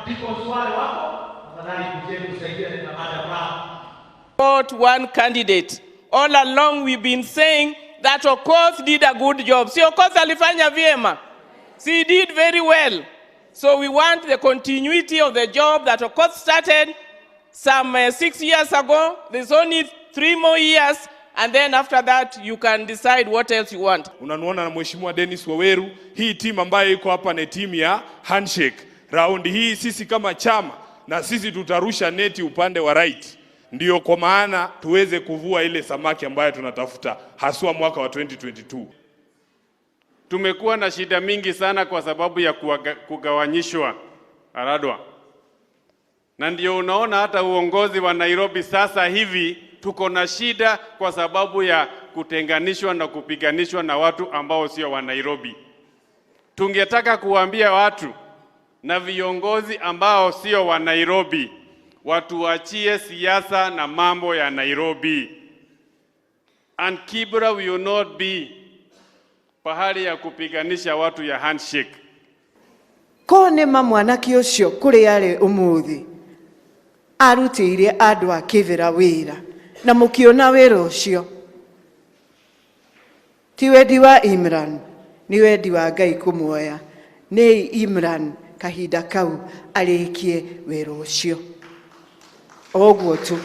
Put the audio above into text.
Deacons wale wako, tafadhali kujeni kusaidia na Madam Rao. Support one candidate. All along we've been saying that Okoth did a good job. Si Okoth alifanya vyema. Si he did very well. So we want the continuity of the job that Okoth started some 6 years ago. There's only 3 more years, and then after that you can decide what else you want. Unanuona na Mheshimiwa Dennis Waweru, hii timu ambayo iko hapa ni timu ya handshake. Raundi hii sisi kama chama na sisi tutarusha neti upande wa right, ndio kwa maana tuweze kuvua ile samaki ambayo tunatafuta haswa mwaka wa 2022. Tumekuwa na shida mingi sana kwa sababu ya kugawanyishwa Aradwa, na ndio unaona hata uongozi wa Nairobi sasa hivi tuko na shida kwa sababu ya kutenganishwa na kupiganishwa na watu ambao sio wa Nairobi. Tungetaka kuambia watu na viongozi ambao sio wa Nairobi watuachie siasa na mambo ya Nairobi. And Kibra will not be pahali ya kupiganisha watu ya handshake. Ko nĩ ma mwanake ũcio kũrĩa arĩ ũmũthĩ arutĩire andũ a Kĩbĩra wĩra na mũkĩona wĩra ũcio ti wendi wa Imran, nĩ wendi wa Ngai kũmuoya. Nĩ Imran kahinda kau arĩkie wĩra ũcio o ũguo tu.